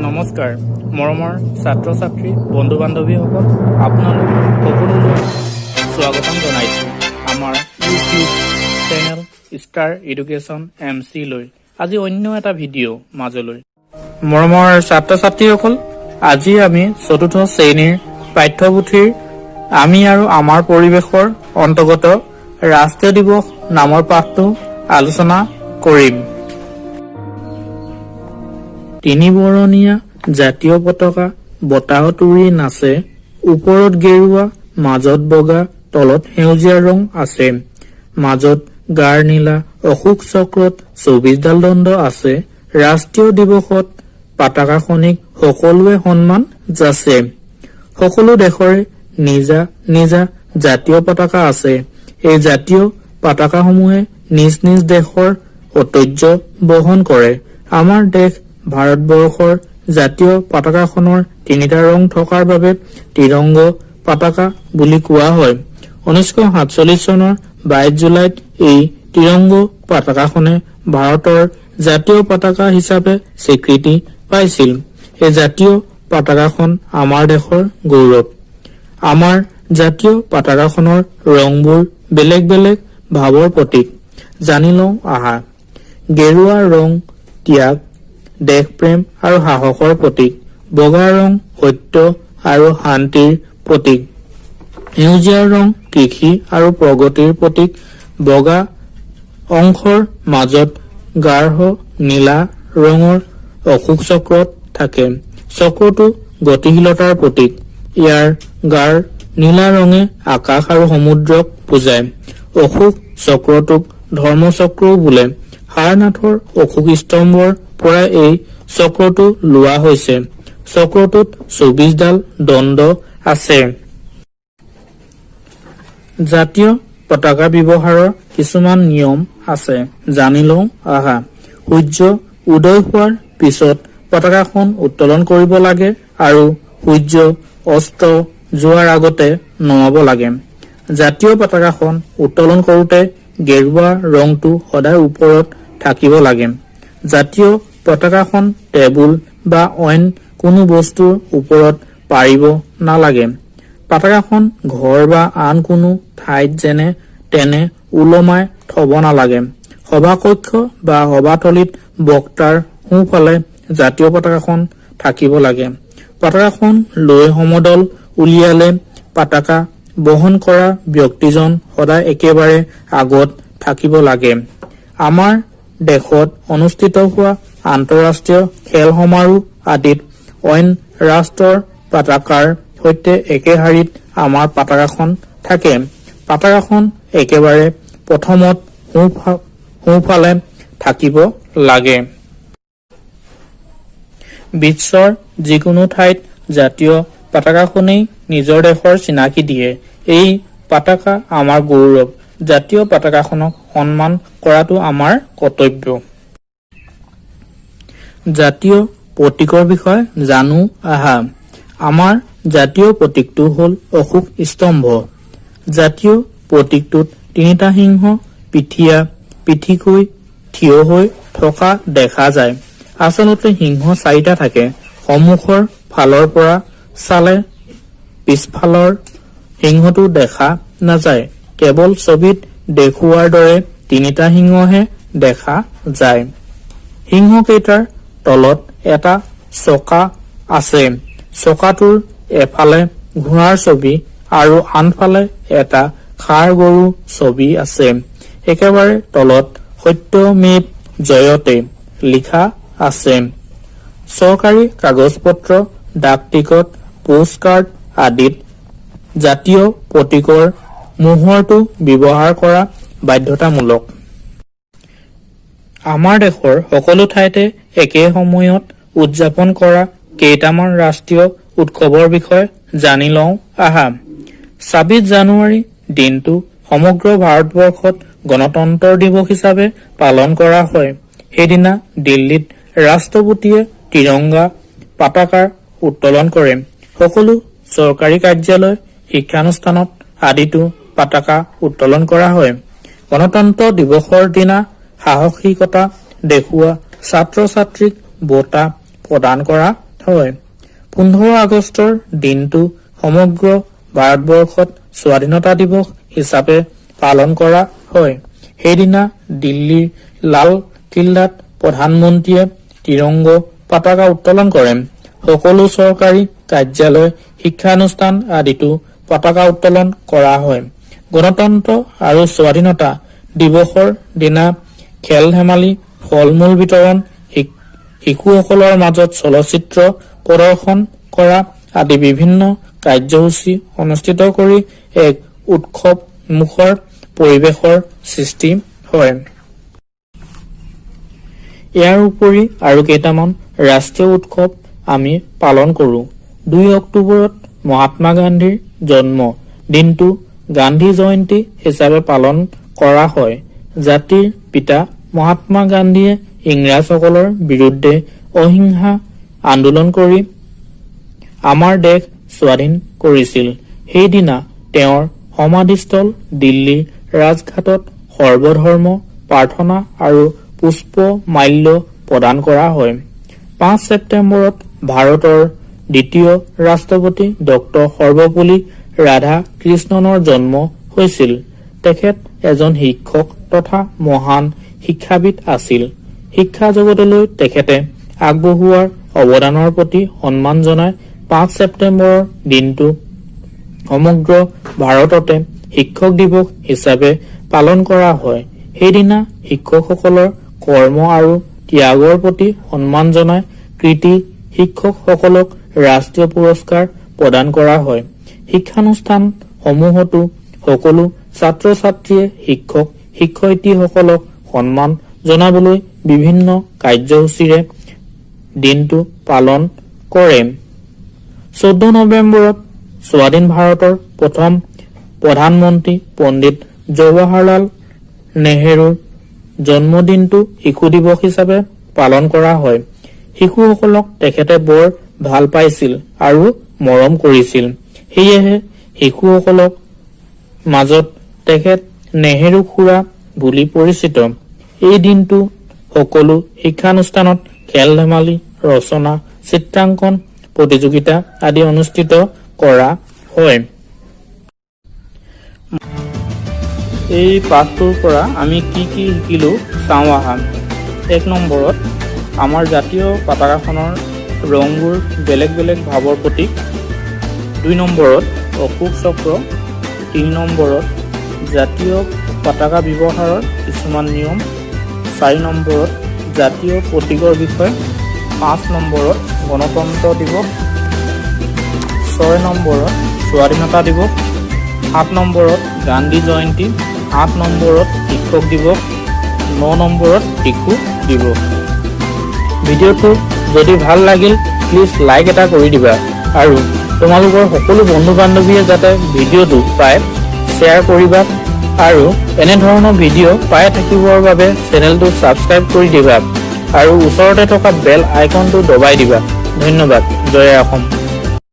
নমস্কাৰ মৰমৰ ছাত্ৰ ছাত্ৰী, বন্ধু বান্ধৱীসকল, আপোনালোক সকলোলৈ স্বাগতম জনাইছোঁ আমাৰ YouTube channel star education M চিলৈ। আজি অন্য এটা ভিডিঅ' মাজলৈ। মৰমৰ ছাত্ৰ ছাত্ৰীসকল, আজি আমি চতুৰ্থ শ্ৰেণীৰ পাঠ্যপুথিৰ আমি আৰু আমাৰ পৰিৱেশৰ অন্তৰ্গত ৰাষ্ট্ৰীয় দিৱস নামৰ পাঠটো আলোচনা কৰিম। তিনিবৰণীয়া জাতীয় পতাকা বতাহত উৰি নাচে। ওপৰত গেৰুৱা, মাজত বগা, তলত সেউজীয়া ৰং আছে। মাজত গাঢ় নীলা অশোক চক্ৰত 24ডাল দণ্ড আছে। ৰাষ্ট্ৰীয় দিৱসত পতাকাখনিক সকলোৱে সন্মান যাচে। সকলো দেশৰে নিজা নিজা জাতীয় পতাকা আছে। এই জাতীয় পতাকাসমূহে নিজ নিজ দেশৰ ঐতিহ্য বহন কৰে। আমাৰ দেশ ভাৰতবৰ্ষৰ জাতীয় পতাকাখনৰ তিনিটা ৰং থকাৰ বাবে ত্ৰিৰংগ পতাকা বুলি কোৱা হয়। 1947 চনৰ 22 জুলাইত এই ত্ৰিৰংগ পতাকাখনে ভাৰতৰ জাতীয় পতাকা হিচাপে স্বীকৃতি পাইছিল। এই জাতীয় পতাকাখন আমাৰ দেশৰ গৌৰৱ। আমাৰ জাতীয় পতাকাখনৰ ৰংবোৰ বেলেগ বেলেগ ভাৱৰ প্ৰতীক। জানি লওঁ আহা। গেৰুৱা ৰং ত্যাগ, দেশপ্ৰেম আৰু সাহসৰ প্ৰতীক। বগা ৰং সত্য আৰু শান্তিৰ প্ৰতীক। সেউজীয়া ৰং কৃষি আৰু প্ৰগতিৰ প্ৰতীক। বগা অংশৰ মাজত গাঢ় নীলা ৰঙৰ অশোক চক্ৰত থাকে। চক্ৰটো গতিশীলতাৰ প্ৰতীক। ইয়াৰ গাঢ় নীলা ৰঙে আকাশ আৰু সমুদ্ৰক বুজায়। অশোক চক্ৰটোক ধৰ্মচক্ৰও বোলে। সাৰনাথৰ অশোক স্তম্ভৰ পৰা এই চক্ৰটো লোৱা হৈছে। চক্ৰটোত 24ডাল দণ্ড আছে। জাতীয় পতাকা ব্যৱহাৰৰ কিছুমান নিয়ম আছে, জানি লওঁ আহা। সূৰ্য উদয় হোৱাৰ পিছত পতাকাখন উত্তোলন কৰিব লাগে আৰু সূৰ্য অস্ত যোৱাৰ আগতে নমাব লাগে। জাতীয় পতাকাখন উত্তোলন কৰোঁতে গেৰুৱা ৰংটো সদায় ওপৰত থাকিব লাগে। জাতীয় পতাকাখন টেবুল বা অইন কোনো বস্তুৰ ওপৰত পাৰিব নালাগে। পতাকাখন ঘৰ বা আন কোনো ঠাইত যেনে তেনে ওলমাই থব নালাগে। সভাকক্ষ বা সভাথলীত বক্তাৰ সোঁফালে জাতীয় পতাকাখন থাকিব লাগে। পতাকাখন লৈ সমদল উলিয়ালে পতাকা বহন কৰা ব্যক্তিজন সদায় একেবাৰে আগত থাকিব লাগে। আমাৰ দেশত অনুষ্ঠিত হোৱা আন্তঃৰাষ্ট্ৰীয় খেল সমাৰোহ আদিত অইন ৰাষ্ট্ৰৰ পতাকাৰ সৈতে একে শাৰীত আমাৰ পতাকাখন থাকে। পতাকাখন একেবাৰে প্ৰথমত সোঁফালে থাকিব লাগে। বিশ্বৰ যিকোনো ঠাইত জাতীয় পতাকাখনেই নিজৰ দেশৰ চিনাকি দিয়ে। এই পতাকা আমাৰ গৌৰৱ। জাতীয় পতাকাখনক সন্মান কৰাটো আমাৰ কৰ্তব্য। জাতীয় প্ৰতীকৰ বিষয়ে জানো আহা। আমাৰ জাতীয় প্ৰতীকটো হ'ল অশোক স্তম্ভ। জাতীয় প্ৰতীকটোত তিনিটা সিংহ পিঠিয়া পিঠিকৈ থিয় হৈ থকা দেখা যায়। আচলতে সিংহ চাৰিটা থাকে। সন্মুখৰ ফালৰ পৰা চালে পিছফালৰ সিংহটো দেখা নাযায়। কেৱল ছবিত দেখুওৱাৰ দৰে তিনিটা সিংহহে দেখা যায়। সিংহকেইটাৰ তলত এটা চকা আছে। চকাটোৰ এফালে ঘোঁৰাৰ ছবি আৰু আনফালে এটা ষাঁড় গৰুৰ ছবি আছে। একেবাৰে তলত সত্যমেৱ জয়তে লিখা আছে। চৰকাৰী কাগজ পত্ৰ, ডাক টিকট, পোষ্ট কাৰ্ড আদিত জাতীয় প্ৰতীকৰ মোহৰটো ব্যৱহাৰ কৰা বাধ্যতামূলক। আমাৰ দেশৰ সকলো ঠাইতে একে সময়ত উদযাপন কৰা কেইটামান ৰাষ্ট্ৰীয় উৎসৱৰ বিষয়ে জানি লওঁ আহা। 26 জানুৱাৰী দিনটো সমগ্ৰ ভাৰতবৰ্ষত গণতন্ত্ৰ দিৱস হিচাপে পালন কৰা হয়। সেইদিনা দিল্লীত ৰাষ্ট্ৰপতিয়ে ত্ৰিৰংগা পতাকা উত্তোলন কৰে। সকলো চৰকাৰী কাৰ্যালয়, শিক্ষানুষ্ঠানত আদিতো পতাকা উত্তোলন কৰা হয়। গণতন্ত্ৰ দিৱসৰ দিনা সাহসিকতা দেখুওৱা ছাত্ৰ ছাত্ৰীক বঁটা প্ৰদান কৰা হয়। 15 আগষ্টৰ দিনটো সমগ্ৰ ভাৰতবৰ্ষত স্বাধীনতা দিৱস হিচাপে পালন কৰা হয়। সেইদিনা দিল্লীৰ লাল কিল্লাত প্ৰধানমন্ত্ৰীয়ে ত্ৰিৰংগ পতাকা উত্তোলন কৰে। সকলো চৰকাৰী কাৰ্যালয়, শিক্ষানুষ্ঠান আদিতো পতাকা উত্তোলন কৰা হয়। গণতন্ত্ৰ আৰু স্বাধীনতা দিৱসৰ দিনা খেল ধেমালি, ফল মূল বিতৰণ, শিশুসকলৰ মাজত চলচ্চিত্ৰ প্ৰদৰ্শন কৰা আদি বিভিন্ন কাৰ্যসূচী অনুষ্ঠিত কৰি এক উৎসৱ মুখৰ পৰিৱেশৰ সৃষ্টি হয়। ইয়াৰ উপৰি আৰু কেইটামান ৰাষ্ট্ৰীয় উৎসৱ আমি পালন কৰোঁ। 2 অক্টোবৰত মহাত্মা গান্ধীৰ জন্ম দিনটো গান্ধী জয়ন্তী হিচাপে পালন কৰা হয়। জাতিৰ পিতা মহাত্মা গান্ধীয়ে ইংৰাজসকলৰ বিৰুদ্ধে অহিংসা আন্দোলন কৰি আমাৰ দেশ স্বাধীন কৰিছিল। সেইদিনা তেওঁৰ সমাধিস্থল দিল্লীৰ ৰাজঘাটত সৰ্বধৰ্ম প্ৰাৰ্থনা আৰু পুষ্প মাল্য প্ৰদান কৰা হয়। 5 ছেপ্টেম্বৰত ভাৰতৰ দ্বিতীয় ৰাষ্ট্ৰপতি ডক্টৰ সৰ্বপল্লী ৰাধাকৃষ্ণনৰ জন্ম হৈছিল। তেখেত এজন শিক্ষক তথা মহান শিক্ষাবিদ আছিল। শিক্ষা জগতলৈ তেখেতে আগবঢ়োৱাৰ অৱদানৰ প্ৰতি সন্মান জনাই 5 ছেপ্টেম্বৰৰ দিনটো সমগ্ৰ ভাৰততে শিক্ষক দিৱস হিচাপে পালন কৰা হয়। সেইদিনা শিক্ষকসকলৰ কৰ্ম আৰু ত্যাগৰ প্ৰতি সন্মান জনাই কৃতী শিক্ষকসকলক ৰাষ্ট্ৰীয় পুৰস্কাৰ প্ৰদান কৰা হয়। শিক্ষানুষ্ঠান সমূহতো সকলো ছাত্ৰ ছাত্ৰীয়ে শিক্ষক শিক্ষয়িত্ৰীসকলক সন্মান জনাবলৈ বিভিন্ন কাৰ্যসূচীৰে দিনটো পালন কৰে। 14 নৱেম্বৰত স্বাধীন ভাৰতৰ প্ৰথম প্ৰধানমন্ত্ৰী পণ্ডিত জৱাহৰলাল নেহেৰুৰ জন্মদিনটো শিশু দিৱস হিচাপে পালন কৰা হয়। শিশুসকলক তেখেতে বৰ ভাল পাইছিল আৰু মৰম কৰিছিল। সেয়েহে শিশুসকলক মাজত তেখেত নেহেৰু খুৰা বুলি পৰিচিত। এই দিনটো সকলো শিক্ষানুষ্ঠানত খেল ধেমালি, ৰচনা, চিত্ৰাংকন প্ৰতিযোগিতা আদি অনুষ্ঠিত কৰা হয়। এই পাঠটোৰ পৰা আমি কি কি শিকিলো চাওঁ আহা। 1 নম্বৰত আমাৰ জাতীয় পতাকাখনৰ ৰংবোৰ বেলেগ বেলেগ ভাৱৰ প্ৰতীক। 2 নম্বৰত অশোক চক্ৰ। 3 নম্বৰত জাতীয় পতাকা ব্যৱহাৰৰ কিছুমান নিয়ম। 4 নম্বৰত জাতীয় প্ৰতীকৰ বিষয়ে। 5 নম্বৰত গণতন্ত্ৰ দিৱস। 6 নম্বৰত স্বাধীনতা দিৱস। 7 নম্বৰত গান্ধী জয়ন্তী। 8 নম্বৰত শিক্ষক দিৱস। 9 নম্বৰত শিশু দিৱস। ভিডিঅ'টো যদি ভাল লাগিল, প্লিজ লাইক এটা কৰি দিবা আৰু তোমালোকৰ সকলো বন্ধু বান্ধৱীয়ে যাতে ভিডিঅ'টো পায় শ্বেয়াৰ কৰিবা আৰু এনেধৰণৰ ভিডিঅ' পাই থাকিবৰ বাবে চেনেলটো ছাবস্ক্ৰাইব কৰি দিবা আৰু ওচৰতে থকা বেল আইকনটো দবাই দিবা। ধন্যবাদ। জয় অসম।